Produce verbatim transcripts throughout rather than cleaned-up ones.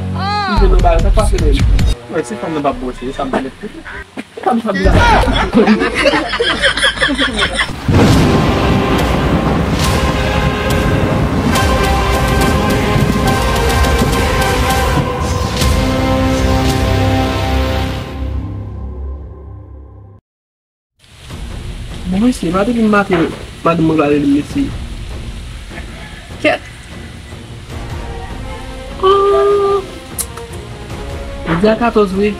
Ki jwenn nan bagay, sa k pase menm? Mwen, si fanm nan pa bwose, sa m pa mèt koute. Sa m, sa m la. Bon, mesye, pa depi maten, madanm mwen ka rele m, mesye. Kèt! Ah! Jodi a katòz vre.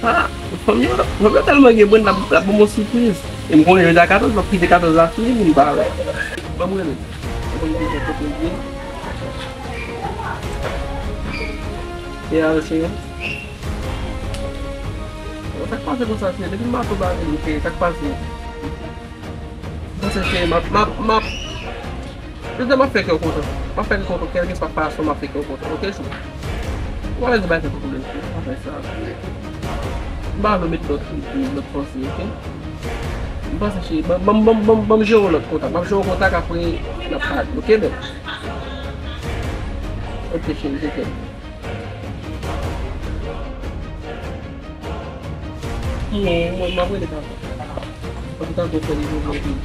Ah, fanm yo, fanm yo tèlman gen brenn, l ap, l ap ban m yon sipriz. E m konnen jodi a katòz, m ap kite katòz la fini pou m pa wè. Ban m rele. Ban m rele kote l ye. E a, cheri. Sa k pase konsa, cheri? Depi maten w pa vini, cheri, sa k pase? Panse, cheri, m ap, m ap, m ap, je di, m ap fè kè w kontan. M ap fè kè w kontan, kèlkeswa fason, m ap fè kè w kontan. Oke, chou? Ou pa bezwen bay tèt ou pwoblèm, cheri. Pa fè sa. M pa vle met lòt, lòt panse, oke? M panse, cheri, ban, ban, ban, ban, ban m jere w lòt kontak. M ap jere w kontak, apre, n ap pale, oke, bèl? Oke, cheri, se kè. Mwen, mwen, m ap rele papa. Antouka, Bondye fè li jwenn mwen tou.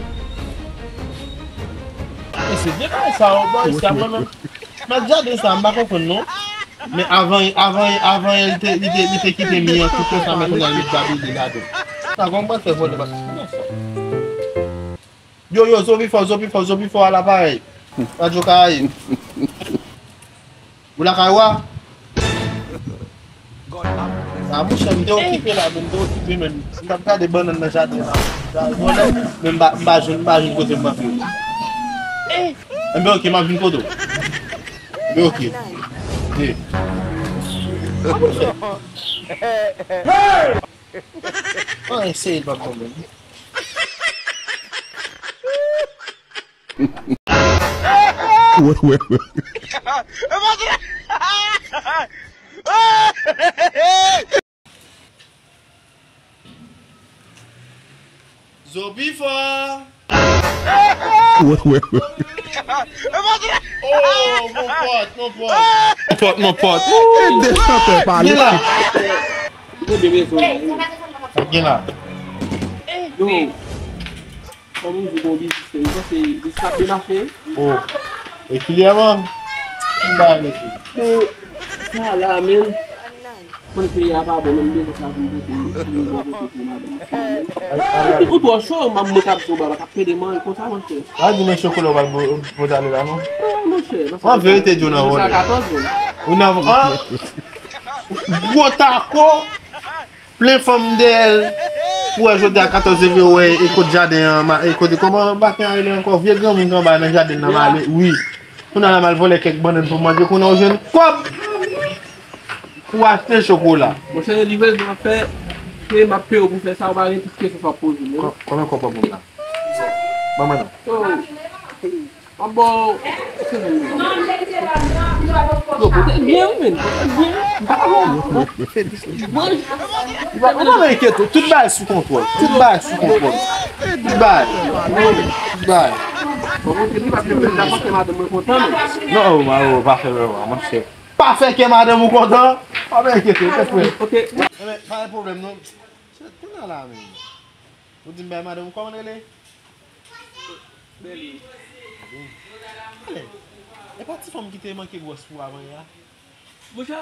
E se vye bagay sa, o bòy, sa mwen menm. Mèt jaden sa, m pa konprann non. Men avan, avan, avan yè, li te, li te, li te kite mi an tou konsa, men kounye a li t ap ede ladan. Sa, kòman mwen fè vòlè, pa. Yo, yo, zo pi fò, zo pi fò, zo pi fò, a laparèy. Radyo Karayib. Ou lakay ou a? A, monchè, m te okipe la, men m te okipe, men m t ap gade bannann nan jaden la. Men m pa, m pa jwenn, m pa jwenn kote m antre. Enben, oke, m ap vin kote w. Enben, oke. Ye. A, monchè. An, eseye l pa pwoblèm. Wè, wè, wè. Zo pi fò. Wè, wè, wè. Oh, mon pòt, mon pòt. Mon pòt, mon pòt. Ede chantè pale. Gen la. Gen la. Yo. Kòm m di bon biznis, m panse biznis ap byen mache. Oh, regilyèman, m ba mesye. Men, sa la, men, konn peyi a pa bon, men m bezwen sa pou m pote, pou m pote pou madanm. Ou twò cho, m ap mwen k ap zo ba, k ap pede manje konsa, monchè. Pa di men chokola w pral bo-, pote ale la, non? Non, monchè. An verite, Joe nan vòlè. Ou nan vò-, an? Gwo tako. Plen fanm dèyè l. Pou wè jodi a katòz fevriye, wè, e kot jaden an, ma-, e kote, kòman baken an rele ankò? Vye granmoun k anba nan jaden nan, male, wi. Kounye a l al vòlè kèk bannann pou manje, kounye a ou jwenn kòb pou achte chokola. Monchè, livrezon ap fè, ke m ap peye w pou fè sa, ou pa gen tout kesyon sa w ap poze m, wi. Kò-, konbyen kòb w ap ban m la? Ban mwen non. Oh. Abo, yo, pote l byen, wi, men. Pote l byen. M pa ka wè w. Ou pa enkyete w. Tout bagay sou kontwòl. Tout bagay sou kontwòl. Tout bagay. Tout bagay. Bon, monchè, li pa vle fè l la, paske madanm mwen kontan, men. Non, oh, ma, oh, pa fè, oh, monchè. Pa fè kè madanm ou kontan. Pa enkyete w, tèt frè. Ok. Enben, pa gen pwoblèm, non. Se kounye a la, men. Ou di m bay madanm ou kòman l rele? Bèli. Ale, e pa ti fanm ki te manke gwòs pou avan yè a? Monchè,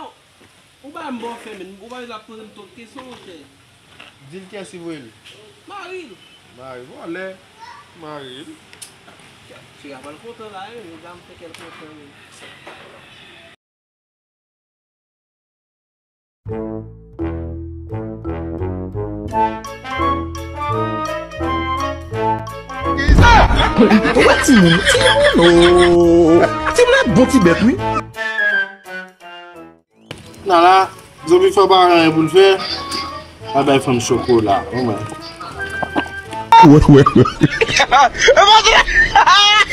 ou bay m bò fè, men ou pa bezwen ap poze m tout kesyon, monchè. Di l kiyès ki voye l. Mari l. Mari l, vòlè. Mari l. Cheri a pral kontan la, wi, men m fè kè l kontan, wi. Ou wè timoun, timoun, oh. Timoun ap bon ti bèt, wi. Nala, Zobi fè pa anyen pou l fè. Al bay fanm chokola, oh man. Wè, wè, wè.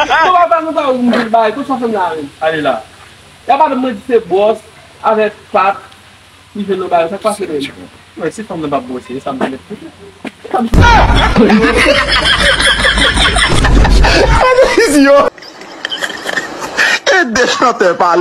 Bon, papa, nou pa ou m bay, tout sa fè m la menm. Ale la. Y a pa mwen di se bwòs avèk pat ki jwenn nan bay, sa k pase menm? Mwen, si fanm nan pa bwose, sa m mèt koute. Yo. Ede chantè pale.